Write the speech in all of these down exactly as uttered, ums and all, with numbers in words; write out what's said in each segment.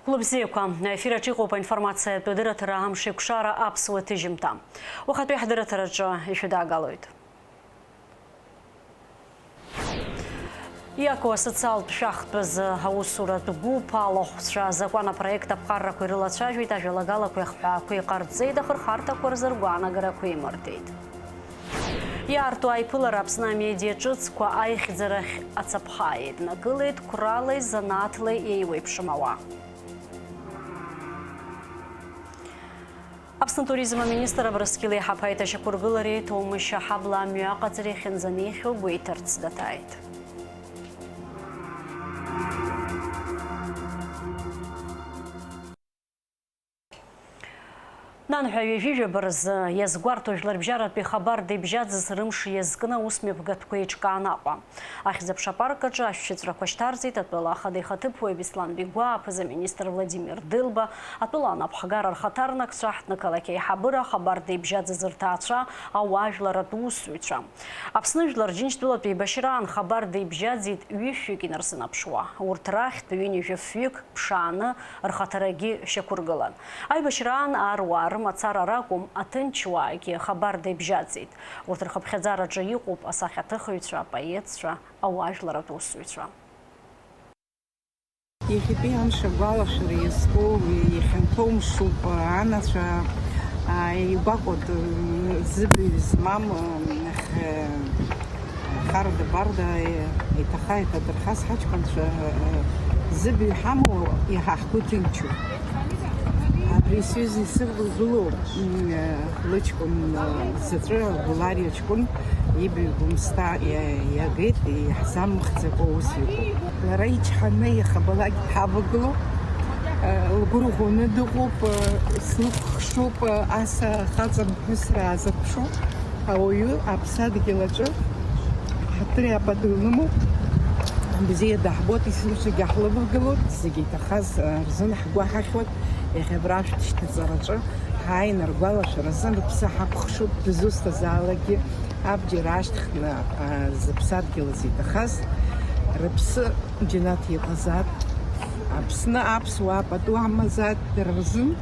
Хәлыбзиақәа, аефир аҿы иҟоуп аинформациатә дырраҭара Амшеикәшара аԥсуа ҭыжьымҭа. Уахатәи ҳдырраҭараҿы ишәыдаагалоит. Иаку асоциалтә шәахтәазы аусуратә гәыԥ алахәцәа азакәан апроект аԥҟаррақәа ирылацәажәеит, ажәалагалақәеи ахҳәаақәеи ҟарҵеит, ахырхарҭақәа рзы ргәаанагарақәа еимырдеит. Иаарту аиԥылара Аԥсны амедиа ҿыцқәа аихьӡарахь ацаԥха еиднакылеит, қәралеи занааҭлеи еиуеиԥшым ауаа. Аԥсны атуризм аминистр Абрыскьыл еиҳаԥ аиҭашьақәыргылареи Ҭоумышь аҳабла амҩа аҟаҵареи ахьынӡанеихьоу гәеиҭарц даҭааит. Нанҳәа ҩажәижәаба рзы иазгәарҭо жәларбжьаратәи хабар деибжьаӡыз рымш иазкны аусмҩаԥгатәқәа еиҿкаан Аҟәа. Ахьӡ-аԥша апарк аҿы ашәшьыҵәрақәа шьҭарҵеит атәыла ахада ихаҭыԥуаҩ Беслан Бигәаа, аԥыза-министр Владимир Дылба, атәыла анапхгара рхаҭарнакцәа, ҳҭнықалақь аиҳабыра, ахабар деибжьаӡыз рҭаацәа, ауаажәларратә усзуҩцәа. Аԥсны Жәлар Џьынџьтәылатә еибашьраан хабар деибжьаӡит ҩышәҩык инарзынаԥшуа. Урҭ рахьтә ҩынҩажәа фҩык ԥшааны рхаҭарагьы шьақәыргылан. Аибашьраан аруаа рымацара ракәым, аҭынчуаагьы хабар деибжьаӡит. Урҭ рхыԥхьаӡараҿы иҟоуп асахьаҭыхыҩцәа, апоетцәа, ауаажәларратә усзуҩцәа. Иахьатәи амш агәалашәара иазку, ихьанҭоу мшуп, анацәа, а, игәаҟуа д-, зыбаҩ змам, а, х-, харда-барда, а, иҭаха-иҭадырхаз ҳаҷкәынцәа, а, зыбаҩ ҳамоу иаҳа ҳгәы ҭынчуп. Абри сҩыза исывагылоу, м, а, лыҷкәын, а, заҵәы, Гәлариа ҷкәын, ибаҩ Гәымсҭа иа-, иагеит, иаҳзамыхӡакәа ус иҟоуп. Лара ичҳаны иахьабалак дҳавагылоуп. Лгәырӷәаны дыҟоуп, слыхәхшоуп, ас ахаҵа ԥҳәысра аазырԥшу. Ауаҩы аԥсадгьыл аҿы ҳаҭыри апату илымоуп. Бзиа даҳбоит, есымшагьы ҳлывагылоит. Зегьы иҭахаз рзын ҳгәы ҳахьуеит. Иахьа абра ашәҭшьҭаҵараҿы ҳааины ргәалашәаразы рыԥсы ҳақәхшоуп, дызусҭазаалакгьы абџьар аашьҭхны, а, зыԥсадгьыл азы иҭахаз рыԥсы џьанаҭ иҟазаап. Аԥсны аԥсуаа пату амазаап дара рзын,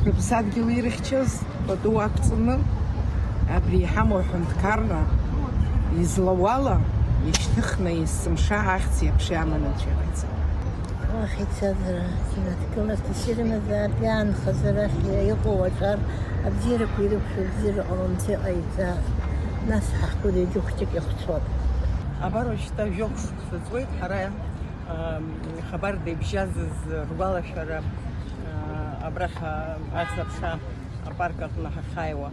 рыԥсадгьыл ирыхьчаз пату ақәҵаны, абри иҳамоу аҳәынҭқарра излауала, ишьҭыхны есымша ахьӡ-иаԥша аманы анцәа иҟаиҵап. Уахь ицазар, џьанаҭ гыларҭас ирымазаап, иаанхаз арахь иҟоу аҿар абзиарақәа ирықәшәо абзиара ҟаланы иҟаиҵап, нас ҳаҳкәажә егьи хәҷык ихәцәоуп. Абар уажәшьҭа жәохә шықәса ҵуеит ҳара, ам, хабар деибжьаӡыз ргәалашәара, а, абрахь, а, Ахьӡ-аԥша апарк аҟны ҳахьааиуа.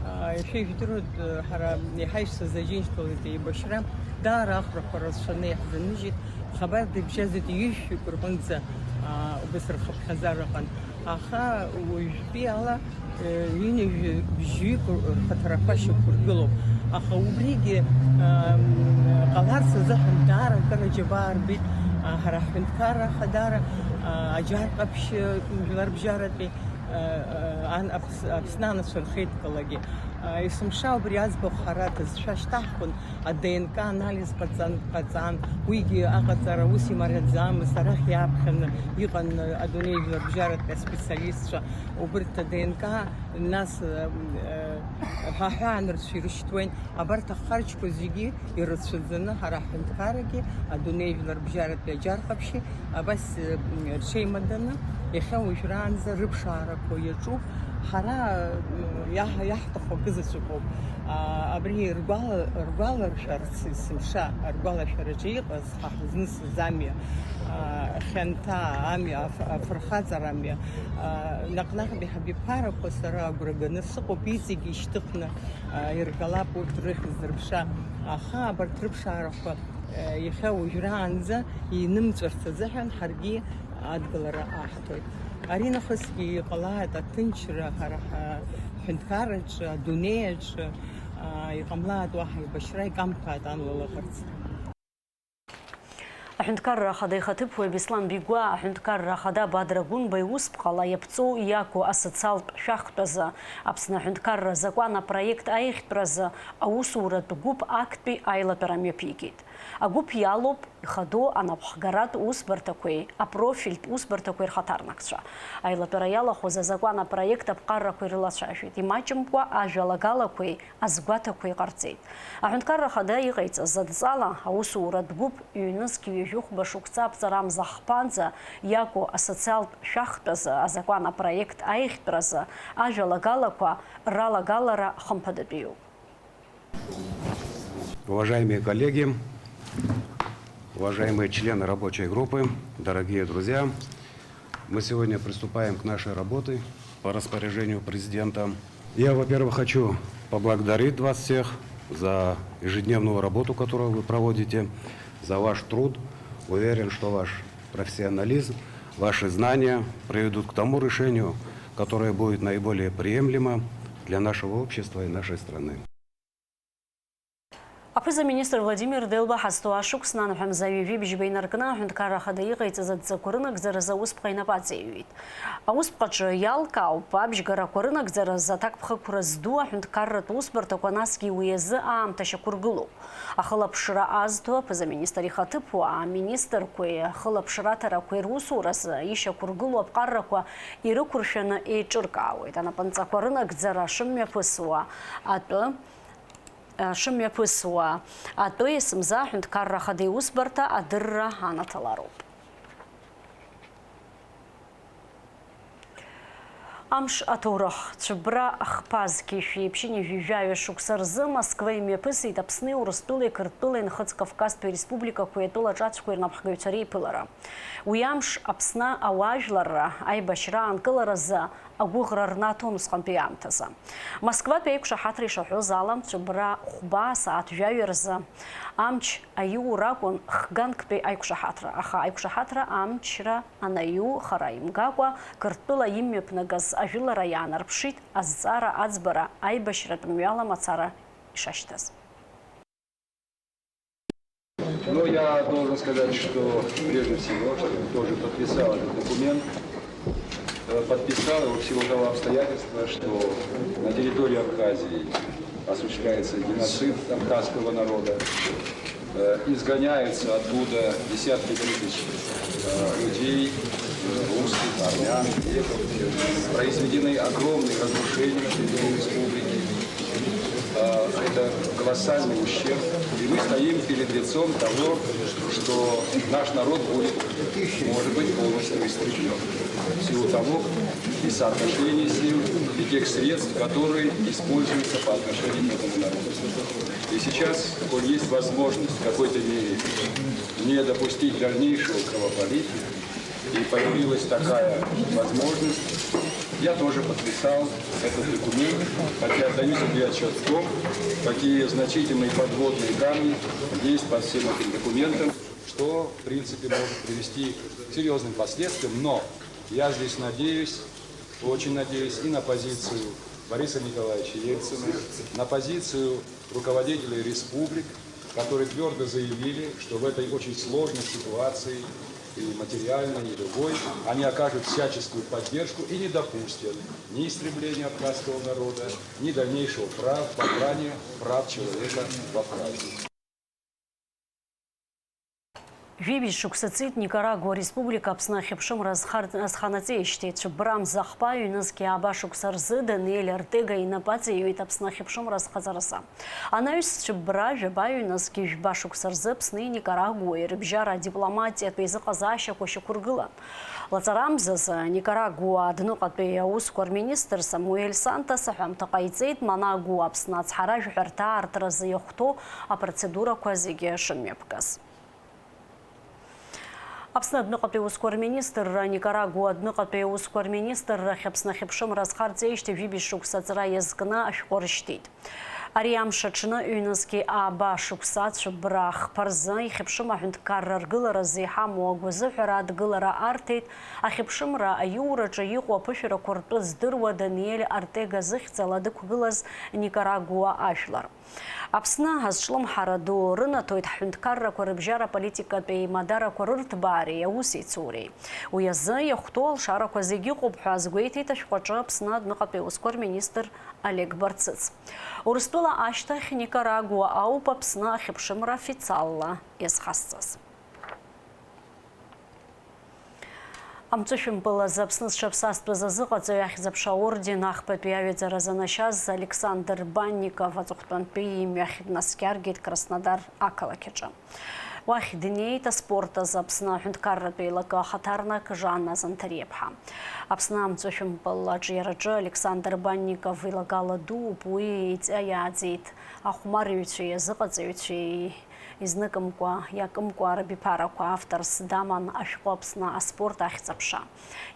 А, ишәа ижәдыруеит, ҳара иҳаҩсыз Аџьынџьтәылатәи еибашьра даара ахәрақәа рацәаны иаҳзаныжьит. Хабар деибжьаӡит ҩышәҩык рҟынӡа, а, убас рхыԥхьаӡара ыҟан. Аха уажәтәи ала, э, ҩынҩажәи бжьҩык рхаҭарақәа шьақәыргылоуп. Аха убригьы, ам, ҟаларц азыҳәан даара акыр аџьабаа рбеит, а, ҳара ҳҳәынҭқарра ахадара, а, Аџьар Ҟаԥшь, э, жәларбжьаратәи, э, э, ан-, Аԥс-, Аԥсны анацәа рхеидкылагьы. А, есымша убри аӡбахә ҳара аҭыӡшәа шьҭаҳхын, а-ДНК анализ ҟаҵан, ҟаҵан, уигьы аҟаҵара ус имариаӡамызт, арахь иааԥхьаны иҟан, э, адунеи жәларбжьаратәи аспециалистцәа, убырҭ а-ДНК, нас, э, э, ҳәа-ҳәа анырцә ирышьҭуеин. Абарҭ ахарџьқәа зегьы ирацәаӡаны ҳара ҳҳәынҭқаррагьы, адунеи жәларбжьаратәи Аџьар Ҟаԥшьи, абас, э, рҽеимаданы, иахьа уажәраанӡа рыԥшаарақәа иаҿуп. Ҳара, э, иаҳ-, иаҳҭаху акы заҵәык ауп. А, абри ргәала-, ргәаларшәарц есымша, ргәалашәараҿы иҟаз, ҳа ҳзнысыз амҩа, а, хьанҭа амҩа, аф-, афырхаҵара амҩа, а, наҟ-наҟтәи ҳабиԥарақәа сара агәра ганы сыҟоуп, иҵегь ишьҭыхны, а, иргалап урҭ рыхьӡ-рыԥша. Аха абарҭ рыԥшаарақәа, а, иахьа уажәраанӡа инымҵәарц азыҳәан ҳаргьы адгылара аҳҭоит. Аринахысгьы иҟалааит аҭынчра ҳара ҳа-, ҳҳәынҭқарраҿы, адунеи аҿы, а, иҟамлааит уаҳа еибашьра, икамԥааит амла лаӷырӡ. Аҳәынҭқарра Ахада ихаҭыԥуаҩ Беслан Бигәаа, Аҳәынҭқарра Ахада Бадра Гәынба иусԥҟала иаԥҵоу иаку асоциалтә шәахтә азы Аԥсны аҳәынҭқарра азакәан апроект аиӷьтәразы аусуратә гәыԥ актәи аилатәара мҩаԥигеит. Агәыԥ иалоуп ихаду анапхгаратә усбарҭақәеи апрофильтә усбарҭақәеи рхаҭарнакцәа. Аилатәара иалахәыз азакәан апроект аԥҟарақәа ирылацәажәеит, имаҷымкәа ажәалагалақәеи азгәаҭақәеи ҟарҵеит. Аҳәынҭқарра Ахада иҟаиҵаз адҵала, аусуратә гәыԥ ҩнызқь ҩажәихәба шықәса аԥҵарамза хԥанӡа иаку асоциалтә шәахтәазы азакәан апроект аиӷьтәразы ажәалагалақәа ралагалара хымԥадатәиуп. Уважаемые коллеги, уважаемые члены рабочей группы, дорогие друзья, мы сегодня приступаем к нашей работе по распоряжению президента. Я, во-первых, хочу поблагодарить вас всех за ежедневную работу, которую вы проводите, за ваш труд. Уверен, что ваш профессионализм, ваши знания приведут к тому решению, которое будет наиболее приемлемо для нашего общества и нашей страны. Аԥыза-министр Владимир Делба ҳазҭоу ашықәс нанҳәамза ҩажәи бжьба инаркны аҳәынҭқарра ахада иҟаиҵаз адҵақәа рынагӡаразы аусԥҟа инапы аҵаиҩит. Аусԥҟаҿы иалкаауп абжьгарақәа рынагӡаразы аҭакԥхықәра зду аҳәынҭқарратә усбарҭақәа, насгьы уи азы аамҭа шьақәыргылоуп. Ахылаԥшра азҭо аԥыза-министр ихаҭыԥуаа, аминистрқәеи ахылаԥшраҭарақәеи русуразы ишьақәыргылоу аԥҟаррақәа ирықәыршәаны еиҿыркаауеит. Анапынҵақәа рынагӡара шымҩаԥысуа атәы, шымҩаԥысуа атәы есымза аҳәынҭқарра ахада иусбарҭа адырра анаҭалароуп. Амш аҭоурых. Цәыббра хԥа зқьи жәшәи ԥшьынҩажәи жәаҩа шықәса рзы Москва имҩаԥысит Аԥсни Урыстәылеи Қырҭтәылеи Нхыҵ Кавказтәи республикақәеи атәыла ҿацәқәеи рнапхгаҩцәа реиԥылара. Уи амш Аԥсны ауаажәларра аибашьра аанкыларазы агәыӷра рнаҭон усҟантәи аамҭазы. Москватәи аиқәшаҳаҭра ишаҳәоз ала, Цәыббра хәба асааҭ жәаҩа рзы амч аиур акәын хганктәи аиқәшаҳаҭра, аха аиқәшаҳаҭра амчра анаиу, хара имгакәа, Қырҭтәыла имҩаԥнагаз ажәылара иаанарԥшит азҵаара аӡбара аибашьратә мҩала мацара ишашьҭаз. Но я должен сказать, что прежде всего, что я тоже подписал этот документ, э, подписал его в силу того обстоятельства, что на территории Абхазии осуществляется геноцид абхазского народа. Э, изгоняются оттуда десятки тысяч, э, людей, э, русских, армян, греков. Произведены огромные разрушения на территории республики. Э, это колоссальный ущерб. И мы стоим перед лицом того, что наш народ будет, может быть, полностью истреблен в силу того и соотношения сил, и тех средств, которые используются по отношению к этому народу. И сейчас, коль есть возможность в какой-то мере не допустить дальнейшего кровопролития, и появилась такая возможность, я тоже подписал этот документ, хотя отдаю себе отчет в том, какие значительные подводные камни есть под всем этим документом, что, в принципе, может привести к серьезным последствиям, но я здесь надеюсь, очень надеюсь и на позицию Бориса Николаевича Ельцина, на позицию руководителей республик, которые твердо заявили, что в этой очень сложной ситуации, и материальной, и любой, они окажут всяческую поддержку и не допустят ни истребления абхазского народа, ни дальнейшего прав, попрания прав человека в Абхазии. Жәибжь шықәса ҵит Никарагуа Республика Аԥсны ахьыԥшымра азхар-, азханаҵеижьҭеи. Цәыббра мза хԥа ҩнызқьи ааба шықәса рзы Даниель Артега инапы аҵаиҩит Аԥсны ахьыԥшымра азхаҵаразы. Анаҩс цәыббра жәаба ҩнызқьи жәба шықәса рзы Аԥсни Никарагуеи рыбжьара адипломатиатә еизыҟазаашьақәа шьақәыргылан. Лаҵарамзазы Никарагуа адәныҟатәи аусқәа рминистр Самуель Сантос аҳәамҭа ҟаиҵеит Манагуа Аԥсны ацҳаражәҳәарҭа аартразы иахәҭоу апроцедурақәа зегьы шымҩаԥгаз. Аԥсны адәныҟатәи аусқәа рминистрра, Никарагуа адәныҟатәи аусқәа рминистррахь Аԥсны ахьыԥшымра азхарҵеижьҭеи жәибжь шықәса аҵра иазкны ашәҟәы рышьҭит. Ари амш аҽны ҩнызқьи ааба шықәса цәыббра хԥа рзы ихьыԥшым аҳәынҭқарра ргыларазы иҳамоу агәазыҳәара адгылара арҭеит ахьыԥшымра аиураҿы иҟоу аԥышәарақәа ртәы здыруа Даниель Артега зыхьӡала дықәгылаз Никарагуа ажәлар. Аԥсны азҿлымҳара ду рынаҭоит ҳҳәынҭқаррақәа рыбжьара политикатә еимадарақәа рырҭбаареи аусеицуреи. Уи азы иахәҭоу алшарақәа зегьы ыҟоуп ҳәа азгәеиҭеит ашәҟәаҿы Аԥсны адәныҟатәи аусқәа рминистр Олег Барцыц. Урыстәыла Ла ашьҭахь Никарагуа ауп Аԥсны ахьыԥшымра официалла иазхасҵаз. Амҵәышәымпыл азы Аԥсны зҽаԥсазтәыз азыҟаҵаҩ ахьӡ-аԥша аорден ахԥатәи аҩаӡара занашьаз Александр Банников аҵыхәтәантәи имҩахь днаскьаргеит Краснодар ақалақь аҿы. Уахь днеит аспорт азы Аԥсны аҳәынҭқарратә еилакы ахаҭарнак Жанна Занҭариаԥҳа. Аԥсны амҵәышәымпыл аҿиараҿы Александр Банников илагала дууп, уи еиҵа иааӡеит ахәмарыҩцәеи азыҟаҵаҩцәеи изныкымкәа, иакымкәа рабиԥарақәа авторс даман ашәҟәы Аԥсны аспорт ахьӡ-аԥша.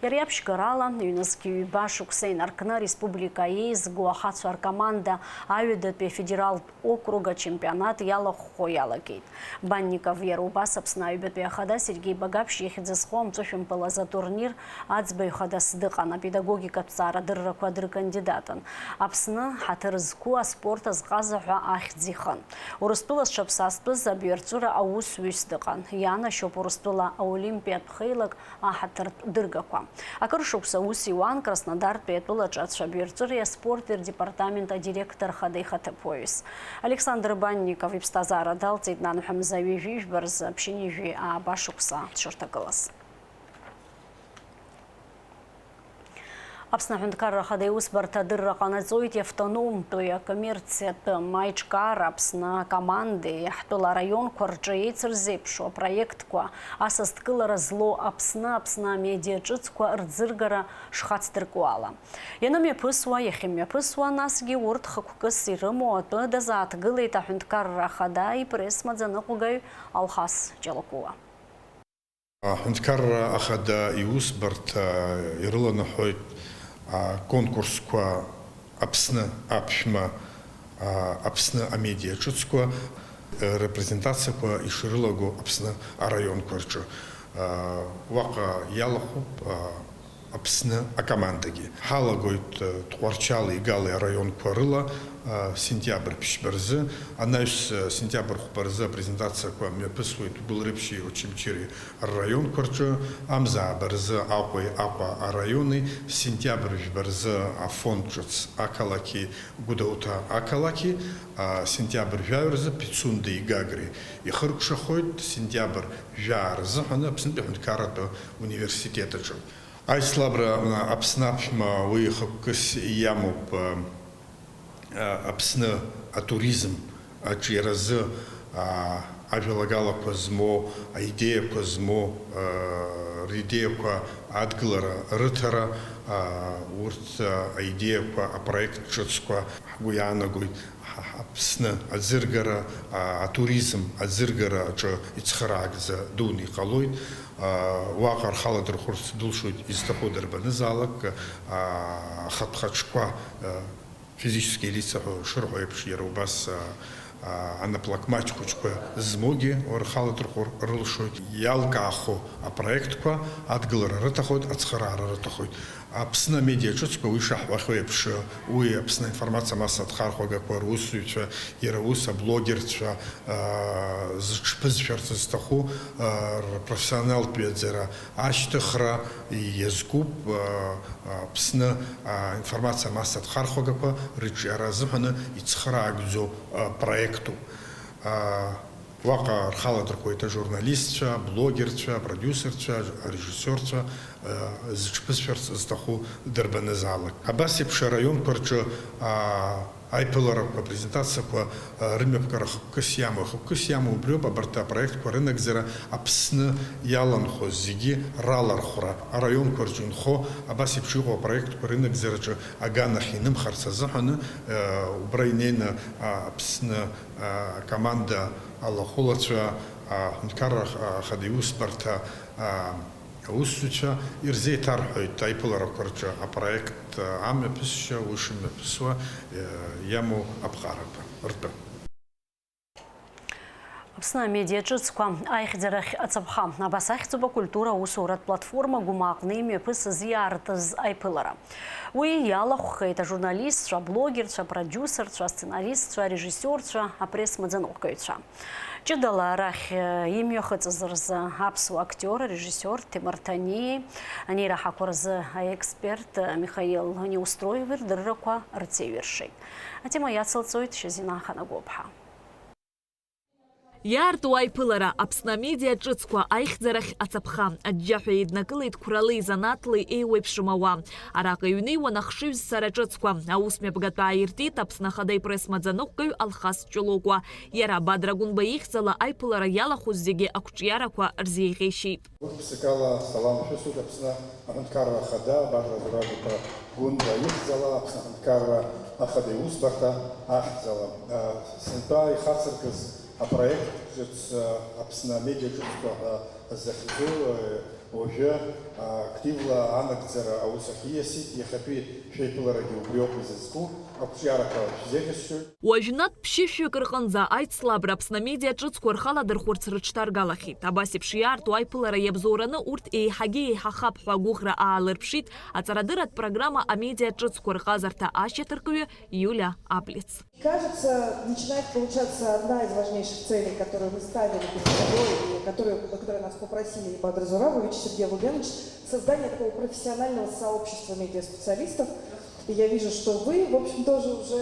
Иара иаԥшьгарала, ҩнызқь ҩба шықәса инаркны ареспублика еизго ахацәа ркоманда аҩадатәи афедералтә округ ачемпионат иалахәхо иалагеит. Банников иара убас Аԥсны аҩбатәи ахада Сергеи Багаԥшь ихьӡ зху амҵәышәымпыл азы атурнир аӡбаҩ хадас дыҟан, апедагогикатә ҵаарадыррақәа дыркандидатын. Аԥсны ҳаҭыр зқәу аспорт азҟаза ҳәа ахьӡ ихын. Урыстәыла зҽаԥсазтәыз абҩарҵәыра аусзуҩыс дыҟан. Ианашьоуп Урыстәыла аолимпиатә хеилак аҳаҭыртә дыргақәа. Акыр шықәса ус иуан Краснодартәи атәылаҿы ацәа абҩарҵәыреи аспорти рдепартамент адиректор хада ихаҭыԥуаҩыс. Александр Банников иԥсҭазаара далҵит нанҳәа мза ҩажәи жәба рзы ԥшьынҩажәи ааба шықәса дшырҭагылаз. Аԥсны Аҳәынҭқарра Ахада иусбарҭа адырра ҟанаҵоит иавтономтәи акоммерциатәым аиҿкаара Аԥсны акомандеи ҳтәыла араионқәа рҿы еицырзеиԥшу апроектқәа, асасдкылара злоу Аԥсны, Аԥсны амедиа ҿыцқәа рӡыргара шхацдыркуа ала. Ианымҩаԥысуа, иахьымҩаԥысуа, насгьы урҭ хықәкыс ирымоу атәы дазааҭгылеит Аҳәынҭқарра Ахада ипресс-маӡаныҟәгаҩ Алхас Ҷалакәуа. Аҳәынҭқарра Ахада иусбарҭа ирыланаҳәоит аконкурсқәа Аԥсны аԥшәма, Аԥсны амедиа ҿыцқәа репрезентациақәа ишрылаго Аԥсны араионқәа рҿы. Уаҟа иалахәуп Аԥсны акомандагьы. Ҳалагоит, э, Тҟәарчали Гали араионқәа рыла, э, сентиабр ԥшьба рзы, анаҩс, э, сентиабр хәба рзы апрезентациақәа мҩаԥысуеит Гәылрыԥшьи Очамчыреи рраионқәа рҿы, амзааба рзы Аҟәеи Аҟәа араиони, сентиабр жәба рзы Афон ҿыц ақалақьи Гәдоуҭа ақалақьи, а, сентиабр жәаҩа рзы Пицундеи Гагреи ихыркәшахоит, сентиабр жәаа рзыҳәаны Аԥснытәи аҳәынҭқарратә университет аҿы. Аицлабра Аԥсны аԥшәма уи хықәкыс иамоуп, а, Аԥсны атуризм аҿиаразы, а, ажәалагалақәа змоу, аидеиақәа змоу, а, ридеиақәа адгылара рыҭара, а, урҭ, а, аидеиақәа, апроект ҿыцқәа ҳгәы иаанагоит. Ҳа-, Аԥсны аӡыргара, а, атуризм аӡыргара аҿы ицхыраагӡа дуны иҟалоит. А, уаҟа рхы аладырхәырц дылшоит изҭаху дарбанызаалак, а, ахатә хаҿқәа, а, физические лица ҳәа шырҳәо еиԥш, иара убас, а, а, анаплакмач хәыҷқәа змоугьы рхы аладырхәыр рылшоит. Иалкаахо апроектқәа адгылара рыҭахоит, ацхыраара рыҭахоит. Аԥсны амедиа ҿыцқәа, уи шаҳҳәахьоу еиԥш, уи Аԥсны аинформациа амассатә хархәагақәа русзуҩцәа, иара ус аблогерцәа, аа, зыҽԥызшәарц зҭаху, аа, рпрофессионалтә ҩаӡара ашьҭыхра иазкуп, аа, Аԥсны, аа, аинформациа амассатә хархәагақәа рыҿиара азыҳәаны ицхыраагӡоу, аа, проектуп. Аа, Уаҟа рхы аладырхәуеит ажурналистцәа, аблогерцәа, апродиусерцәа, арежиссиорцәа, э, зыҽԥызшәарц зҭаху дарбанызаалак. Абас еиԥш араионқәа рҿы, а, аиԥыларақәа, апрезентациақәа, а, рымҩаԥгара хықәкыс иамоу. Хықәкыс иамоу убриоуп абарҭ апроектқәа рынагӡара Аԥсны иаланхо зегьы ралархәра. Араионқәа рҿы инхо абас еиԥш иҟоу апроектқәа рынагӡараҿы аганахь инымхарц азыҳәаны, э, убра инеины, а, Аԥсны акоманда алахәылацәа, аҳәынҭқарра ахада иусбарҭа аусзуҩцәа ирзеиҭарҳәоит аиԥыларақәа рҿы апроект амҩаԥысшьа, уи шымҩаԥысуа иамоу аԥҟарақәа ртәы. Аԥсны амедиа ҿыцқәа аихьӡарахь ацаԥха. Абас ахьӡуп акультура аусуратә платформа Гәымаа аҟны имҩаԥысыз иаартыз аиԥылара. Уи иалахәхеит ажурналистцәа, аблогерцәа, апродиусерцәа, асценаристцәа, арежиссиорцәа, апресс-маӡаныҟәгаҩцәа. Ҷыдала арахь имҩахыҵыз рзы аԥсуа актиор, арежиссиор Ҭемыр Ҭаниеи, анеираҳақәа рзы аексперт Михаил Неустроеви рдыррақәа рҵеиҩыршеит. Атема иацылҵоит Шьазина Аханагәыԥҳа. Иаарту аиԥылара, Аԥсны амедиа ҿыцқәа аихьӡарахь ацаԥха, аџьџьаҳәа еиднакылеит қәралеи занааҭлеи еиуеиԥшым ауаа. Араҟа иҩнеиуан ахшыҩзцара ҿыцқәа, аусмҩаԥгатә ааиртит Аԥсны Ахада ипресс-маӡаныҟәгаҩ Алхас Ҷлокәа. Иара Бадра Гәынба ихьӡала аиԥылара иалахәыз зегьы ақәҿиарақәа рзеиӷьеишьеит. Гәык-ԥсыкала салам шәысҭоит Аԥсны Аҳәынҭқарра Ахада Бадра Зураб-иԥа Гәынба ихьӡала, Аԥсны Аҳәынҭқарра Ахада иусбарҭа ахьӡала. Сынтәа ихацыркыз апроект ҿыц, Аԥсны амедиа ҿыцқәа ҳәа захьӡу, уажәы активла анагӡара аус ахь ииасит, иахьатәи шәеиԥыларагьы убриоуп изызку, ақәҿиарақәа шәзеиӷьасшьоит. Уажәнатә ԥшьышәҩык рҟынӡа аицлабра Аԥсны амедиа ҿыцқәа рхаладырхәырц рыҽҭаргалахьеит. Абас еиԥш иаарту аиԥылара иабзоураны урҭ еиҳагьы еиҳахап ҳәа агәыӷра аалырԥшит аҵарадырратә программа Амедиа ҿыцқәа рҟазарҭа ашьаҭаркҩы Иулиа Аблиц. Кажется, начинает получаться одна из важнейших целей, которую мы ставили перед собой и которую, о которой нас попросили и Бадр Зурабович, и Сергей Лубенович, создание такого профессионального сообщества медиаспециалистов. И я вижу, что вы, в общем, тоже уже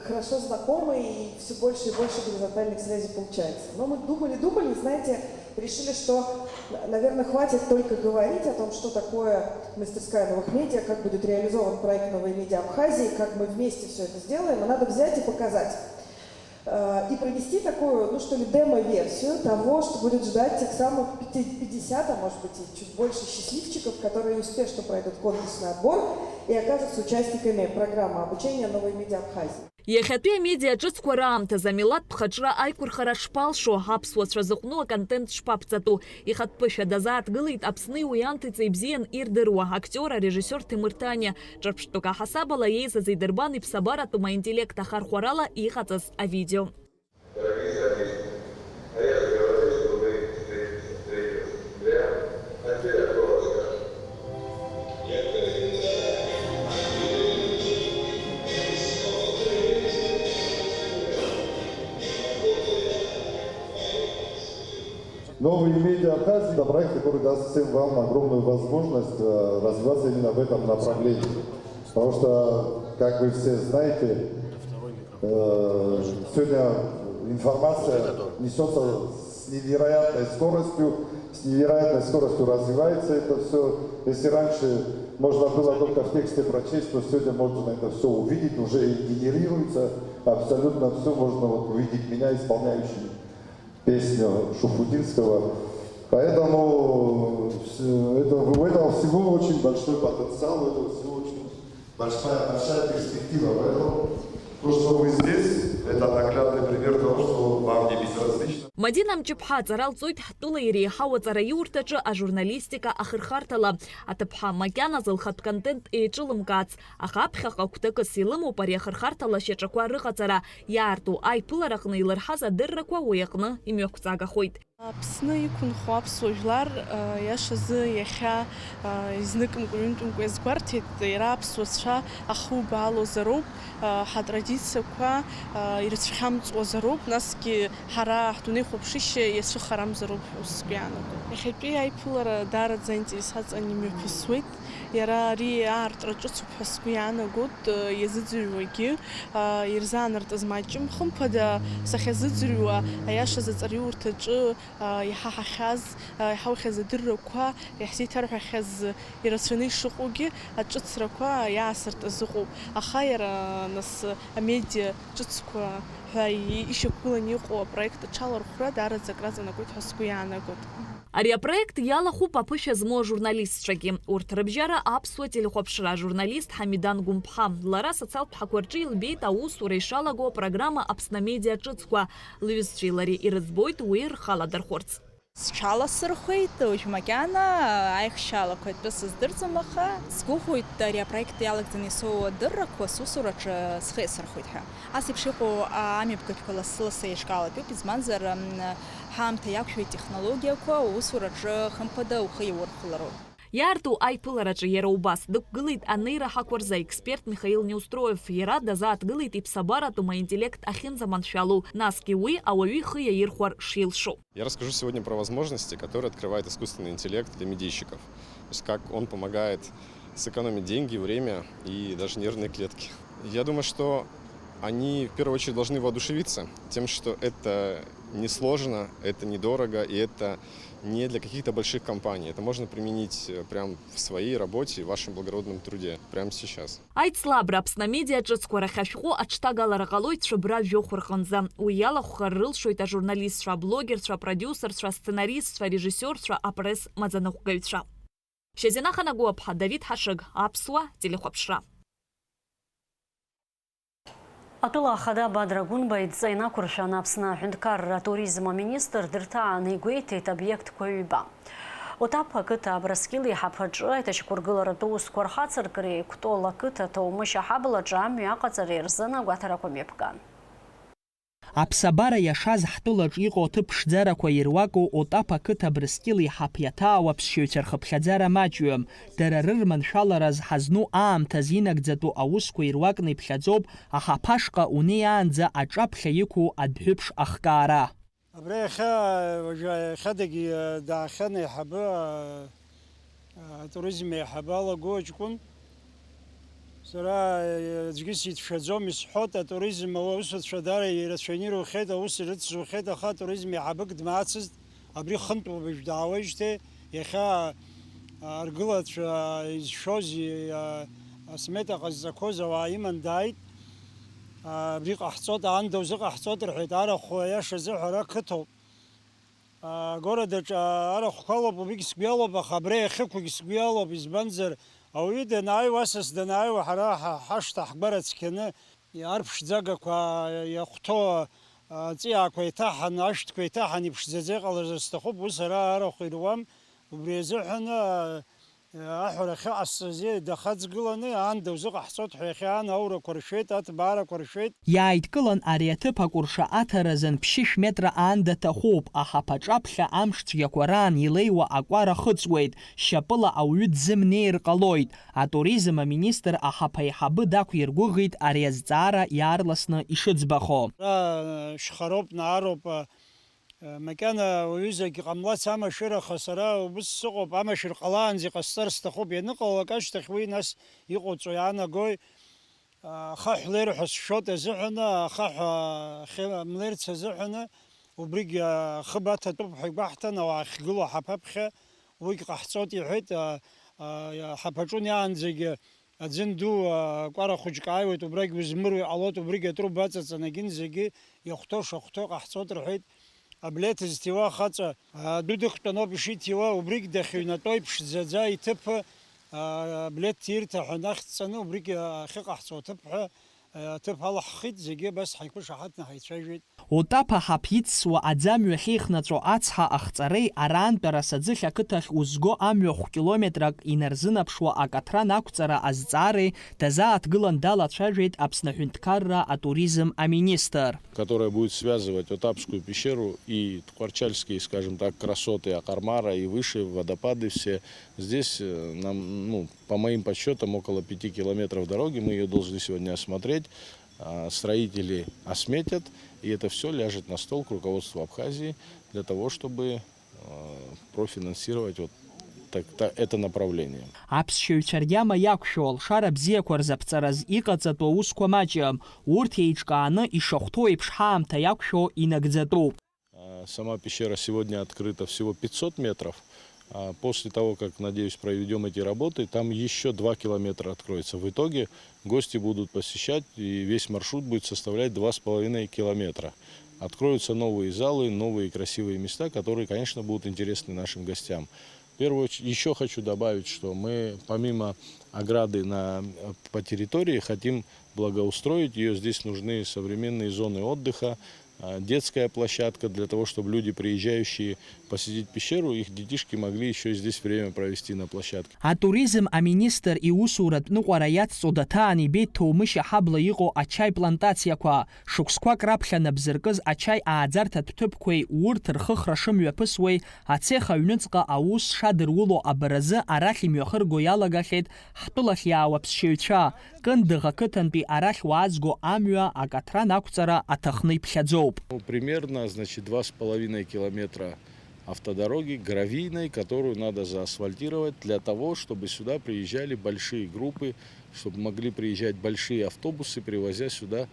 хорошо знакомы, и всё больше и больше горизонтальных связей получается. Но мы думали, думали, знаете, решили, что, наверное, хватит только говорить о том, что такое мастерская новых медиа, как будет реализован проект «Новые медиа Абхазии», как мы вместе всё это сделаем, а надо взять и показать. Э, и провести такую, ну, что ли, демо-версию того, что будет ждать тех самых пяти-, пятьдесят, а может быть и чуть больше счастливчиков, которые успешно пройдут конкурсный отбор и окажутся участниками программы обучения «Новые медиа Абхазии». Иахьатәи амедиа ҿыцқәа раамҭазы амилаҭтә хаҿра аиқәырхара шԥалшо, аԥсуацәа зыҟәну аконтент шԥаԥҵатәу? Ихатә ԥышәа дазааҭгылеит Аԥсни уи анҭыҵи бзиан ирдыруа актиор, арежиссиор Ҭемыр Ҭаниа. Ҿырԥштәык аҳасабала еизаз идырбан иԥсабаратәым аинтеллект ахархәарала иҟаҵаз авидео. Дорогие соотечественники, а я же говорил, что мы встретимся в третьего сентября. А теперь я коротко. Новые медиа Абхазии — это проект, который даст всем вам огромную возможность, э, развиваться именно в этом направлении. Потому что, как вы все знаете, э, сегодня информация несется с невероятной скоростью, с невероятной скоростью развивается это всё. Если раньше можно было только в тексте прочесть, то сегодня можно это всё увидеть, уже и генерируется абсолютно всё, можно вот увидеть меня исполняющим песню Шуфутинского. Поэтому всё это, у этого всего очень большой потенциал, у этого всего очень большая, большая перспектива. Поэтому то, что вы здесь, это наглядный пример того, что вам не безразлично. Мадина Мҷыԥҳа аҵара лҵоит ҳтәыла иреиҳау аҵараиурҭаҿы ажурналистика ахырхарҭала. Аҭыԥҳа макьаназы лхатә контент еиҿылымкаац, аха аԥхьаҟа гәҭакыс илымоуп ари ахырхарҭала шьаҿақәа рыҟаҵара. Иаарту аиԥылараҟны илырҳаз адыррақәа уи аҟны имҩақәҵагахоит. Аԥсны иқәынхо аԥсуа жәлар, а, иашазы иахьа, а, изныкымкәа-ҩынтәымкәа иазгәарҭеит, иара аԥсуацәа ахубаалозароуп, а, ҳатрадициақәа, а, ирыцәхьамҵуазароуп, насгьы ҳара ҳдунеихәаԥшышьа иацәыхарамзароуп ҳәа сгәы иаанагоит. Иахьатәи аиԥылара даараӡа аинтерес аҵан имҩаԥысуеит. Иара ари аартра ҿыцуп ҳәа сгәы иаанагоит, иазыӡырҩуагьы, ирзаанартыз маҷым. Хымԥада, сахьазыӡырҩуа, аиашаз аҵараиурҭаҿы иҳаҳахьаз, иҳаухьаз адыррақәа, иаҳзеиҭарҳәахьаз ирацәаны ишыҟоугьы, аҿыцрақәа иаасыртыз ыҟоуп. Аха иара, нас, амедиа ҿыцқәа ҳәа ишьақәгыланы иҟоу апроект аҽалархәра даараӡа акраҵанакуеит ҳәа сгәы иаанагоит. Ари апроект иалахәуп аԥышәа змоу ажурналистцәагьы. Урҭ рыбжьара аԥсуа телехәаԥшра ажурналист Ҳамидан Гәымԥҳа. Лара асоциалтә ҳақәа рҿы илбеит аусура ишалаго апрограмма Аԥсны амедиа ҿыцқәа. Лҩызцәеи лареи ирыӡбоит уи рхаладырхәырц. Сҽаласырхәеит, уажә макьана аихшьалақәа атәы сыздырӡом, аха сгәыӷуеит ари апроект иалагӡаны исоуа адыррақәа сусураҿы схы иасырхәоит ҳәа. Ас еиԥш иҟоу амҩаԥгатәқәа лассы-лассы еиҿкаалатәуп, избанзар, м, ҳаамҭа иақәшәоит технологиақәа, усураҿы хымԥада ухы иаурхәлароуп. Иаарту аиԥылараҿы иара убас дықәгылеит анеира ҳақәырза аексперт Михаил Неустроев. Иара дазааҭгылеит иԥсабаратәым аинтеллект ахьынӡаманшәалоу, насгьы уи ауаҩы ихы иаирхәар шилшо. Я расскажу сегодня про возможности, которые открывает искусственный интеллект для медийщиков. То есть как он помогает сэкономить деньги, время и даже нервные клетки. Я думаю, что они в первую очередь должны воодушевиться тем, что это несложно, это недорого и это не для каких-то больших компаний. Это можно применить э, прям в своей работе и в вашем благородном труде прямо сейчас. Аицлабра Аԥсны амедиа ҿыцқәа рахь ашәҟәы аҽҭагалара ҟалоит шәыбра жәохә рҟынӡа. Уи иалахәхар рылшоит ажурналистцәа, аблогерцәа, апродиусерцәа, асценаристцәа, арежиссиорцәа, апресс-маӡаныҟәгаҩцәа. Шьазина Ханагәаԥҳа, Давид Ҳашыг, Аԥсуа телехәаԥшра. Атәыла ахада Бадра Гәынба идҵа инақәыршәан, Аԥсны аҳәынҭқарра атуризм аминистр дырҭааны игәеиҭеит обиектқәа ҩба. Отаԥ ақыҭа Абрыскьыл еиҳаб аҿы аиҭашьақәыргыларатә усқәа рхацыркреи Кәтол ақыҭа Ҭоумышь аҳаблаҿы амҩа аҟаҵареи рзын агәаҭарақәа мҩаԥган. Аԥсабара иашаз ҳтәылаҿ иҟоу аҭыԥ ԥшӡарақәа ируакуп Отаԥ ақыҭа Абрыскьыл еиҳаб иаҭаау аԥсшьаҩцәа рхыԥхьаӡара маҷҩым. Дара рырманшәалараз ҳазну аамҭазы инагӡатәу аусқәа ируакны иԥхьаӡоуп, аха аԥашҟа унеиаанӡа аҿаԥхьа иқәу адәҳәыԥш ахкаара. Абра иахьа, уажәы иахьадагьы даахьан аиҳабы, атуризм аиҳабы алаго аҷкәын. Сара аӡәгьы сицәшәаӡом, исҳәоит, атуризм аусуцәа дара ирацәаҩны ирухьеит, аус ирыцзухьеит, аха атуризм аиҳабык дмаацызт, абри хынтә уажә даауеижьҭеи, иахьа аргылацәа изшоз, асмета ҟазҵақәоз ауаа иман дааит. Абри ҟаҳҵоит, аанда узыҟаҳҵоит рҳәеит, арахә аиаша азыҳәара ақыҭоуп. Агорадаҿ арахәқәа алоуп, убригь сгәы иалоуп, аха абра иахьықәугь сгәы иалоуп, избанзар, ауаҩы данааиуа, асас данааиуа, ҳара ҳа-, ҳашҭа ҳгәара цқьаны, арԥшӡагақәа иахәҭоу аҵиаақәа еиҭаҳан, ашәҭқәа еиҭаҳан иԥшӡаӡа иҟалар сҭахуп, ус ара арахә ируам, убри азыҳәан, Аҳәара ахьыҟасҵаз дахаҵгыланы, аанда узыҟаҳҵоит ҳәа иахьа ан аурақәа ршәеит, аҭбаарақәа ршәеит. Иааидкылан ари аҭыԥ акәырша аҭаразын ԥшьышә метра аанда ҭахуп, аха аԥаҿаԥхьа амш цәгьақәа раан илеиуа акәара хыҵуеит, шьапыла ауаҩы дзымнеир ҟалоит. Атуризм аминистр аҳаԥа еиҳабы дақәиргәыӷит ари азҵаара иаарласны ишыӡбахо. Ара шьхароуп, наароуп, Макьана уаҩызагь иҟамлац амашәыр, аха сара убыс сыҟоуп, амашәыр ҟалаанӡа иҟасҵар сҭахуп, ианыҟалалак ашьҭахь уи нас иҟоуҵо иаанагои, ахаҳә леир ҳәа сшәоит азыҳәан, ахаҳә ахьы-, млеирц азыҳәан, убригь ахыб аҭатәуп ҳәа игәаҳҭан, ауаа ахьгылоу ҳаԥаԥхьа, уигь ҟаҳҵоит иҳәеит, а, а, ҳаԥаҿы унеиаанӡагьы Аӡын ду, а, кәара хәыҷык ааиуеит, убрагь узмыруа иҟалоит, убригь атруба аҵаҵаны, егьын зегьы иахәҭоу шахәҭоу ҟаҳҵоит рҳәеит. Аблеҭ зҭиуа ахаҵа, а, аду дықәтәаноуп ишиҭиуа, убригь дахьыҩнатәоу иԥшӡаӡа иҭыԥ, а, аблеҭ ҭирҭа ҳәа нахьҵаны, убригь, а, ахьыҟаҳҵо аҭыԥ ҳәа, а, аҭыԥ алаҳхит, зегьы абас ҳаиқәышаҳаҭны ҳаицәажәеит. Отаԥ аҳаԥ ицсуа аӡамҩа ахьеихнаҵәо ацҳа ахҵареи араантәи Арасаӡыхь ақыҭахь узго амҩа хә-километрак инарзынаԥшуа акаҭран ақәҵара азҵаареи дазааҭгылан далацәажәеит Аԥсны аҳәынҭқарра атуризм аминистр. Которая будет связывать Отапскую пещеру и Ткъуарчальские, скажем так, красоты Акъармара и выше, водопады все. Здесь, э, нам, ну, по моим подсчётам, около пяти километров дороги. Мы её должны сегодня осмотреть. А, строители осметят, и это всё ляжет на стол к руководству Абхазии для того, чтобы, э, профинансировать вот так, та-, это направление. Аԥсшьаҩцәа ргьама иақәшәо, алшара бзиақәа рзаԥҵараз иҟаҵатәу аусқәа маҷым, урҭ еиҿкааны ишахәҭоу еиԥш ҳаамҭа иақәшәо инагӡатәуп. А, сама пещера сегодня открыта всего пятьсот метров. А, после того, как, надеюсь, проведём эти работы, там ещё два километра откроется. В итоге гости будут посещать, и весь маршрут будет составлять два с половиной километра. Откроются новые залы, новые красивые места, которые, конечно, будут интересны нашим гостям. В первую очередь, ещё хочу добавить, что мы, помимо ограды на, э, по территории, хотим благоустроить её. Здесь нужны современные зоны отдыха, а, детская площадка для того, чтобы люди, приезжающие, посетить пещеру, их детишки могли ещё и здесь время провести на площадке. Атуризм аминистр иусуратә ныҟәара иацҵо даҭаан ибеит Ҭоумышь аҳабла иҟоу ачаи плантациақәа. Шықәсқәак раԥхьа нап зыркыз ачаи ааӡарҭатә ҭыԥқәеи урҭ рхыхра шымҩаԥысуеи ацех аҩныҵҟа аус шадыруло абаразы арахь имҩахырго иалагахьеит ҳтәылахь иаауа ԥсшьаҩцәа. Кындыӷ ақыҭантәи арахь уаазго амҩа акаҭран ақәҵара аҭахны иԥхьаӡоуп. Ну, примерно, значит, два с половиной километра автодороги гравийной, которую надо заасфальтировать для того, чтобы сюда приезжали большие группы, чтобы могли приезжать большие автобусы, привозя сюда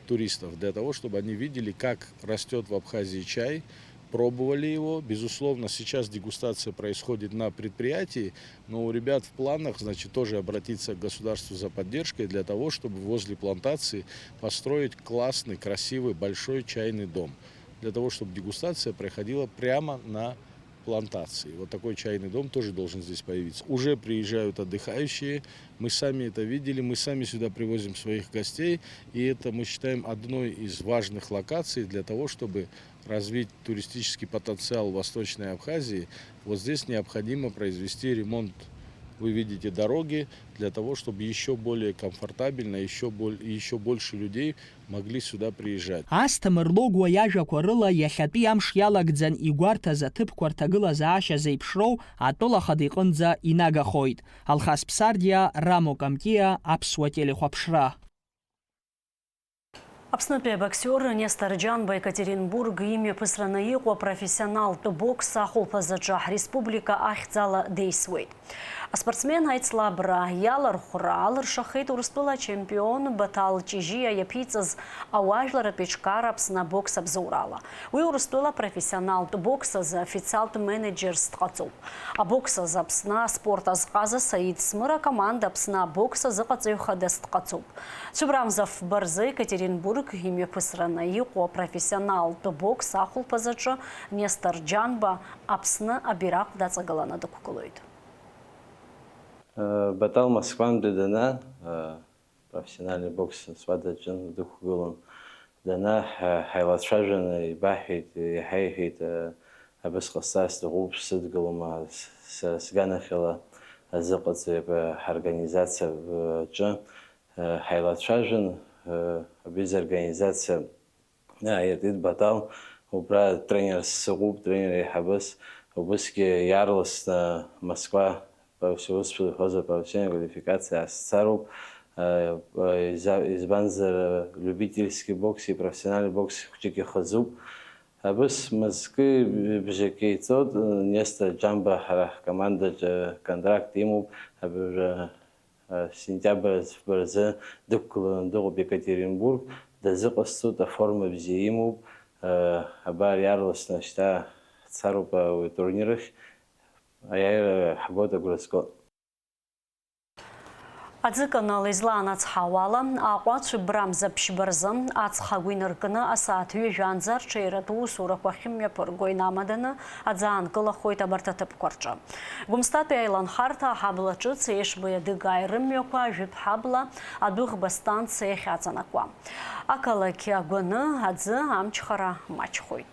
туристов, для того, чтобы они видели, как растёт в Абхазии чай, пробовали его. Безусловно, сейчас дегустация происходит на предприятии, но у ребят в планах, значит, тоже обратиться к государству за поддержкой для того, чтобы возле плантации построить классный, красивый, большой чайный дом. Для того, чтобы дегустация проходила прямо на плантации. Вот такой чайный дом тоже должен здесь появиться. Уже приезжают отдыхающие, мы сами это видели, мы сами сюда привозим своих гостей, и это мы считаем одной из важных локаций для того, чтобы развить туристический потенциал Восточной Абхазии. Вот здесь необходимо произвести ремонт, вы видите, дороги, для того, чтобы ещё более комфортабельно, ещё боль-, ещё больше людей могли сюда приезжать. Асҭамыр Логәуа иажәақәа рыла, иахьатәи амш иалагӡан игәарҭаз аҭыԥқәа рҭагылазаашьа зеиԥшроу атәыла ахада иҟынӡа инагахоит. Алхас Ԥсардиа, Рамо Камкиа, Аԥсуа телехәаԥшра. Аԥснытәи абоксиор Нестор Џьанба Екатеринбург имҩаԥысраны иҟоу апрофессионалтә бокс ахәылԥазаҿы ҳреспублика ахьӡала деисуеит. Аспортсмен аицлабра иалархәра алыршахеит Урыстәыла ачемпион Баҭал Ҷыжьиа иаԥиҵаз ауаажәларратә еиҿкаара Аԥсны абокс абзоурала. Уи Урыстәыла апрофессионалтә бокс азы официалтә менеџьерс дҟаҵоуп. Абокс азы Аԥсны аспорт азҟаза Саид Смыр акоманда Аԥсны абокс азыҟаҵаҩ хадас дҟаҵоуп. Цәыбрамза фба рзы Екатеринбург имҩаԥысраны иҟоу апрофессионалтә бокс ахәылԥазаҿы Нестор Џьанба Аԥсны абираҟ даҵагыланы дықәгылоит. Батал Москвантәи дана, профессиональный бокс суадаҿы дықәгылон. Дана ҳа-, ҳаилацәажәаны ибаҳҳәеит, иҳаиҳәеит, абысҟа сцар сҭахуп, сыдгылома, с-, сара сганахьала азыҟаҵаҩ ҳорганизациа аҿы, ҳаилацәажәан, абри зорганизациа иаартит Батал, убра тренерс сыҟоуп, тренер еиҳабыс, убысгьы иаарласны Москва, по всему, сҳәозар, по всем квалификациа сцароуп. Иза-, избанзар, любительский бокси профессиональный бокси хәҷык ихаӡуп. Абыс мызкы бжаки ҵот, Нестор Џьамба ҳара ҳкомандаҿы контракт имоуп, абыржәы, сентиабр фба рзы дықәгыланы дыҟоуп Екатеринбург, дазыҟасҵоит, аформа бзиа имоуп, абар иаарласны шьҭа ҳцароуп уи атурнир ахь, аиааира ҳгоит, агәра згоит. Аӡы канал излаанацҳауала, Аҟәа Цәыббра мза ԥшьба рзы аҵх агәы инаркны асааҭ ҩажәаанӡа арҽеиратә усурақәа ахьымҩаԥырго инамаданы аӡы аанкылахоит абарҭ аҭыԥқәа рҿы. Гәымсҭатәи аиланхарҭа аҳабла ҿыц Ешбеи Адыгааи рымҩақәа ажәытә ҳабла Адәыӷба станциа иахьаҵанакуа. Ақалақь агәаны аӡы амчхара маҷхоит.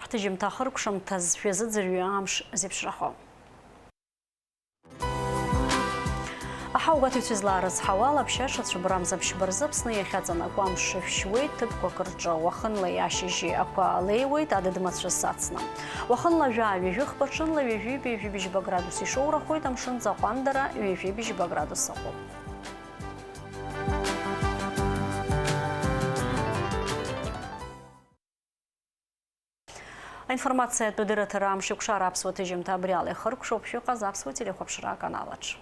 Ҳҭыжьымҭа ахыркәшамҭаз шәазыӡырҩы амш зеиԥшрахо. Аҳауагәаҭаҩцәа излаарыцҳауала, аԥшьаша Цәыббра мза ԥшьба рзы Аԥсны иахьаҵанакуа амш шышәшьуеит, ҭыԥқәак рҿы уахынлеи ашьыжьи ақәа леиуеит, адыд-мацәыс ацны. Уахынла жәаа ҩажәи хԥа, ҽынла ҩажәи ҩба, ҩажәи быжьба градус ишоурахоит, амшын ӡаҟәандара ҩажәи быжьба градус ыҟоуп. Аинформациатә дырраҭара амш еиқәшара аԥсуа ҭыжьымҭа абри ала ихыркәшоуп, шәыҟаз аԥсуа телехәаԥшра аканалаҿ.